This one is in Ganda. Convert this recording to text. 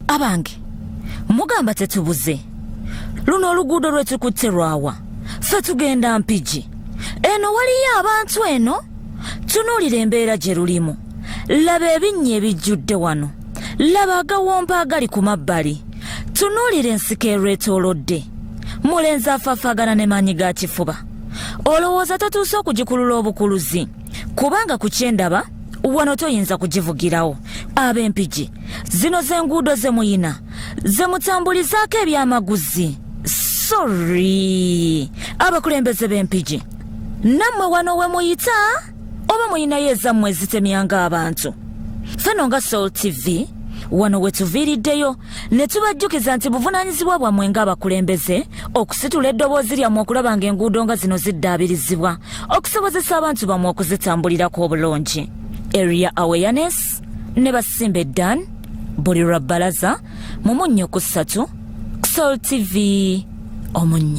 Abange, mugamba tetubuze. Luno oluguudo lwe tukutte lwawa? Ffe tugenda Mpigi. Eno waliyo abantu eno? Tunuulira embeera gye lulimu. Laba ebinnya ebijjudde wano. Laba agawompo agali ku mabbali. Tunuulira ensiko erwetoolodde. Mulenzi afaafaagana ne maanyi ga kifuba. Olowooza totuuse okugikulula obukuluzi? Kubanga ku kyendaba wano toyinza kugivugirawo. Ab'Empigi, zino z'enguudo ze muyina ze mutambulizaako ebyamaguzi. Sorry, abakulembeze b'Empigi, nammwe wano we muyita oba muyinayo ezammwe ezitemyanga abantu? Feno nga Soul TV wano we tuviiriddeyo ne tubajjukiza nti buvunaanyizibwa bwammwe ng'abakulembeze okusitula eddoboozi lyammwe okulaba ng'enguudo nga zino ziddaabirizibwa okusobozesa abantu bammwe okuzitambulirako obulungi. Area awareness ne basimba eddan buli lwa bbalaza mu munnyo ku 3 Soul TV omunnyo.